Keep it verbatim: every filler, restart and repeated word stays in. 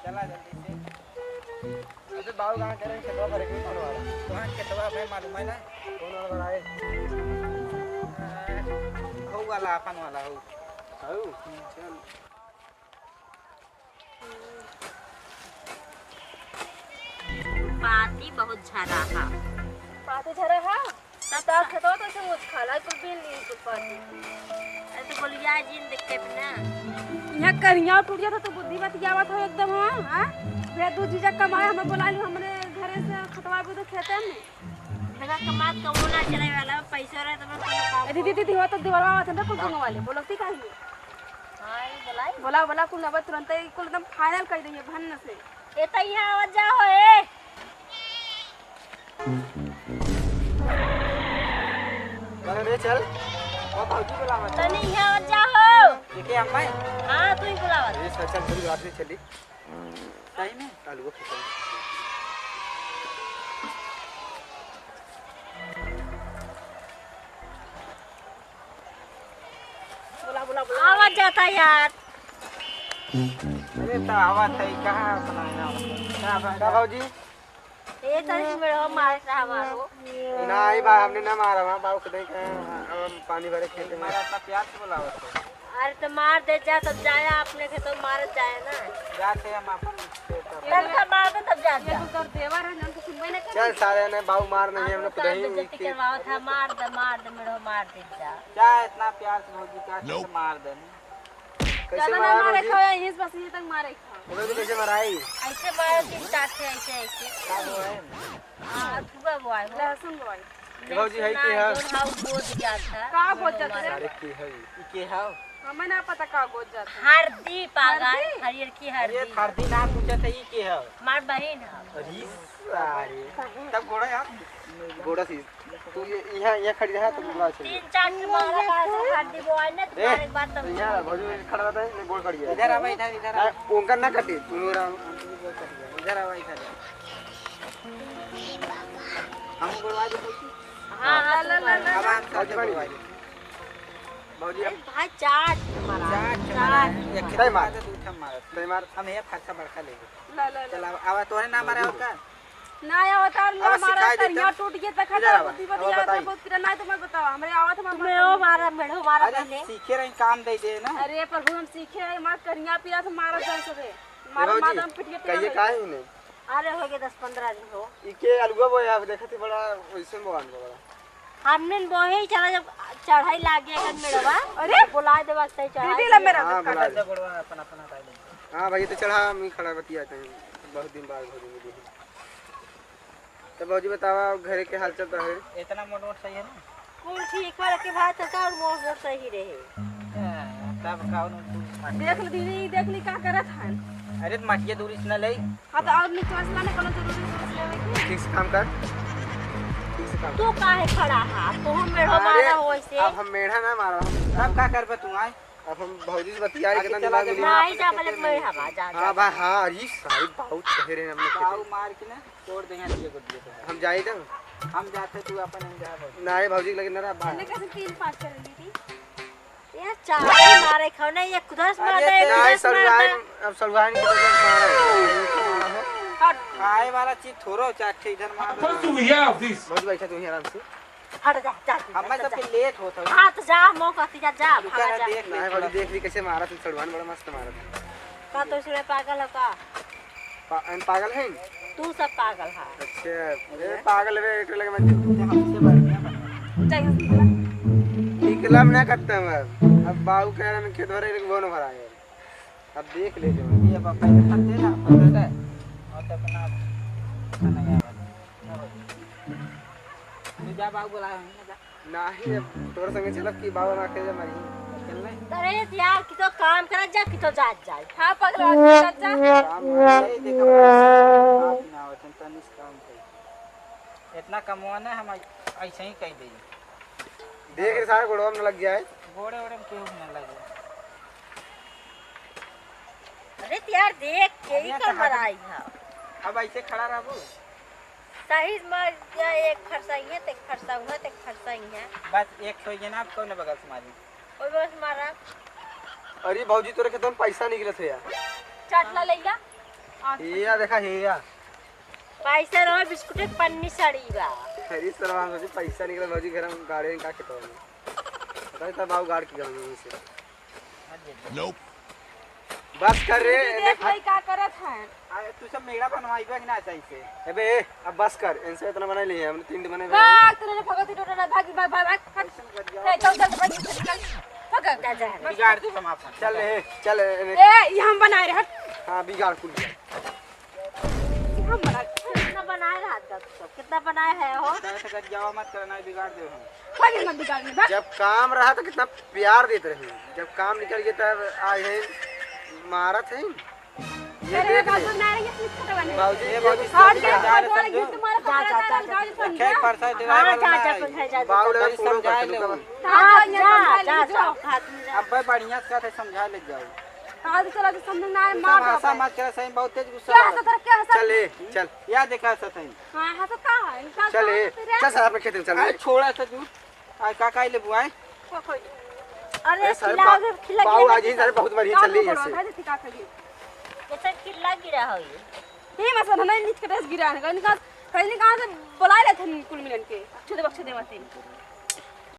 चला जल्दी से। अबे बाबू, कहाँ करे खेतवा भरे के कौन वाला? वहाँ खेतवा में मालूम है ना? कौन वाला भराए? हऊ वाला, अपन वाला हऊ। हऊ? चल। पाती बहुत झरा हा। पाती झरा हा? तब तब का? खेतवा तो ऐसे मुझ खाला, कुल बीन ली कुल पाती। अरे तो बोलिया जिन देख के ना। यहाँ करिया टूट जाता तो बुद्धि बतियावत हो एकदम, हाँ? हाँ? फिर दू जीजा कमाए, हमें बोला ली, हमरे घरे से खतवा भी तो खेते में। लगा कमात कमो ना चले वाला, पैसा रहे तो मैं कोनो काम ए दीदी, दीदी, हो तो देवरवा आवत है ना, कुल गाँव वाले, बोलती काहे नहीं? हाँ, ये बोलाई। बोला, बोला, कुल अब तुरंत ही कुल एकदम final कर देंगे, भन्न से। ए, त यहाँ आवत जा हो, ए। चल रे, चल। ओ, भौजी बुलावत है। तनी यहाँ आवत जा हो। ये के अम्मा है? हाँ, तू ही बुलावत। अरे, चल, चल, थोड़ी बात नहीं चली। सही में? आलू को खत्म। बोला, बोला, बोला। आवाज जाता यार। अरे, तो आवाज है, कहाँ अपना है ना? क्या बात का है? भौजी? ए, तनी मेरे मार रहा मारो। नहीं बा, हमने ना मारा, वहाँ बाबू के नहीं कहा, अब हम पानी भरे खेते में। मारा इतना प्यार से बुलावत है। अरे तो मार दे जा, तब जाया अपने के तो मार जाए ना। जाते हम अपन खेत पर। तब का मार दे, तब जा, जा। ये तो तोर देवर है, हम तो सुनबे ना करी। चल सारे ने बाबू मार नहीं, हमने खुद ही बेइज्जती करवावत है, मार दे, मार दे, मेरे मार दे जा। क्या इतना प्यार से भौजी का कैसे मार दे? कैसे ज्यादा ना मारा मारे भौजी? खाओ, यहीं से बस यहीं तक मारे खाओ। भौजी कैसे माराई? ऐसे मारो, तीन चार ठे ऐसे, ऐसे। का बोए? हाँ, अथुआ बोआई हो। लहसुन बोआई। ए भौजी, है के है? जौन हाउ गोद जात है। का गोद जात है? अरे के है? ई के है? हमें ना पता का गोद जात है। हरदी पागल, हरदी? हरियर की हरदी। अरे हरदी ना पूछत है, ई के है? हमार बहिन है। अरे सारे। तब गोड़ा यार। गोड़ा सी। तू ये, यहाँ, यहाँ खड़ी रहा, तब बुला चलिए। तीन चार ठे मारा का ऐसे हरदी बोआई ना, ए, तुम्हारे एक बात तब यहाँ भौजी खड़ा रहता है, ये गोड़ खड़ी है। इधर आवा, इधर, इधर आवा। ना, उनका ना कटे, तू मेरा। इधर आवा, इधर। हम गोड़वा दे भौजी। हाँ, हाँ, ला, ला, ला, अब ला। हम साथ गोड़वा दे। भौजी, अरे भाई, चार ठे मारा। चार ठे मारा। एक ठे तय मार। मारा, दू ठे मारा। तय मार। हम ये फरसा बड़का ले ले। ला, ला, ला। चल, अब, अब तोरे ना मारा और का? ना, ये होता अब ना मारा, सिखाई देता। करिया टूट गया, तक इधर आता, आवा, बुद्धि अब बतिया बताई। आता, बहुत पिरा, नहीं तो मत बतावा, हमरे आवत हमारे तुम्हें मार वो मारा, मेढ़ो मारा अरे, पहले। सीखे रही, काम दे दे ना। अरे प्रभु, हम सीखे रही, हमार करिया पिरा से मारा जाए सबे। मारा, देखो जी, मारा, हम पिटिया पिरा कहिए रहे। काहे नहीं? अरे, हो गए दस पन्द्रह दिन हो। ई के अलुआ बोया, अब देखत ही बड़ा वैसे बवान बा बड़ा। हमने बोहे ही चला, जब चढ़ाई लाग गया अगर मेड़वा, अरे! बोला देवा, तय चढ़ाई दीदी, ला दिया। मेरा हाँ, बोला दे। गोड़वा अपन, अपन हटाई दे। हाँ भाई, तो चढ़ा, हम ही खड़ा बतिया कहीं, बहुत दिन बाद भौजी मिली है। तो भौजी बतावा, घरे के हालचाल तो है? इतना मोट मोट सही है ना? कुल ठीक बा, लेकिन भाई तो का मोट मोट सही रहे। हाँ, तब का उन-, देख ली दीदी, देख ली का करत हन। अरे, तो माटिया दूरी से ना ले। हाँ, तो और निचवा से लाने कोनो जरूरी दूरी से लेवे के? ठीक से काम कर, ठीक से काम कर। तू काहे खड़ा है? तू हम मेढ़ो अरे, मारा हो ऐसे। अब हम मेढ़ा ना मारा, हम तब का करबे तू आए? अब हम भौजी से बतियाए, आके कितना चला दिमाग जा। मिली। नहीं जा, भले मैं हवा जा, हाँ जा। भाई, हाँ, अरे सारी बहुत कहे रहे हमने बाऊ खेते। मार के ना तोड़ देंगे, दिए को दिए तो। हम जाए तो? हम जाते, तू अपन हम जा भाई। नहीं भौजी, लेकिन ना रहा भाई। हमने कैसे तीन पाँच कर ली थी? ये चार मारे खाओ ना, ये कुदस मार अरे दे, ते कुदस नहीं, मार सलवाइन, दे। अब सलवाइन के बगल मारा है। हट। खाए वाला चीज थोड़ो, चार ठे इधर मार दे। What do we have this? भौजी बैठा तू ही आराम से। हट जा, जा, जा, हमें जा, सबके जा। लेट होत हवे। हाँ, तो जा, मौका थी, जा, जा, रुका भागा ना, जा। देख ले नहीं, थोड़ा भौजी, सा। देख ली कैसे मारा तू, सड़वान बड़ा मस्त मारा था। का तो इसलिए पागल हो का? पा-, हम पागल हैं? तू सब पागल है। अच्छा, ए, पागल है, एक लगे मत। हमसे बढ़िया बना। जा, यहाँ से निकला। निकला हम ना करते हैं अब। अब बाबू कह रहे हैं, खेत भरे, एक बोन भरा है। अब देख ले जो। ये अब पहले खा दे ना, पकड़ ले। और तो अपना खाना यार। तू जा, बाबू बुला रहे हैं, जा। नाही, अब तोर संगे चलब कि बाबा माँ के जा मारी। चल ले। अरे यार, कि तो काम करत जा, कि तो जात जाए। हाँ, पगला, जात जा। काम है, ये देखो, बाप ना आवत है, तनिस काम है। इतना कमवाना हम ऐ-, ऐसे ही कह दे। देख रे, सारा गोड़वा में लग जाए। गोड़े ओड़े में केहू में ना लगे। अरे यार, देख के ही अरे, कहाँ कमराई है। अब ऐसे खड़ा रहबो? सही में या एक फरसा ही है, तो एक फरसा हुआ, तो एक फरसा ही है। बस एक ठो ही है ना, आप कौन बगल से मारी? ओए बस मारा। अरे भौजी, तोरे खेतवा में पैसा निकलत है यार। चाटला लइला। हिया देखा, हिया। पैसा रहो, बिस्कुट के पन्नी सड़ी बा। अरे सरवा, हम सोचे पैसा निकले भौजी, घर हम गाड़े का खेतवा में। पता नहीं था बाबू गाड़ के गए से। बस कर रे, दीदी, एने देख भाई का करत है। अरे तू सब मेरा बनवाई बे कि ना सही से? अबे, अब बस कर, इनसे इतना बना लिए, हमने तीन बने भाग, तूने भगवती टोटा ना, भाग, भाग, भाग, भाग, हट। ए, चल, चल, भाग, चल, चल। भाग। जा, जा, जा। बिगाड़ दे हम आपन। चल रे, चल रे। ए, ये हम बनाए रहे, हट। हाँ, बिगाड़ कुल बिगाड़। ये हम बना, कितना बनाए रहा था तू सब? कितना बनाए है हो? तू ऐसे कर जावा मत करना, बिगाड़ दे हम। भाग, मत बिगाड़ में, भाग। जब काम रहा तो कितना प्यार देत रही, जब काम निकल गया तब आज है मारत है। ये अरे, देख ले। बाबू, ना रही, ये कुछ करवा नहीं। बाबूजी, ये ये बाबूजी, बात समझा है। जा, जा, जा, जा। खेत परसा हाँ, डेराए वाला जा, ना जा, है। जा, जा, जा। बाबू लगा बाबूजी, पूरा समझा कर ले। दूंगा। हाँ, हाँ, जा, जा, जा, जा, जा। हाथ में जा। अब भाई बढ़िया से कहते समझा ले जाओ। हाँ, तो चला, तो समझ में ना आए, तू मार सब दो हंसा भाई। मत करे, सही बहुत तेज गुस्सा क्या लगा। हंसा तेरा, क्या हंसा? चल ए, चल। या देखा हंसा तई। हाँ, हंसा का है? इनका चल ए, तो तेरे चल सर, अपने खेत में चल। अरे छोड़ा से तू। आ, का, का ले बुआई? अरे, ए, सारे खिला बा-, दे, खिला बाऊ गिरा आज ही दे। सारे बहुत बढ़िया चल रही है का ऐसे। बोलो, का दे, का करिए? ये सब खिला गिरा हो ये। ये मत सुनो, नहीं, नीचे के ड्रेस गिरा है। कहीं कहाँ, कहीं कहाँ से बुला रहे थे कुल मिलन के। अच्छे दे, बख्शे दे मत।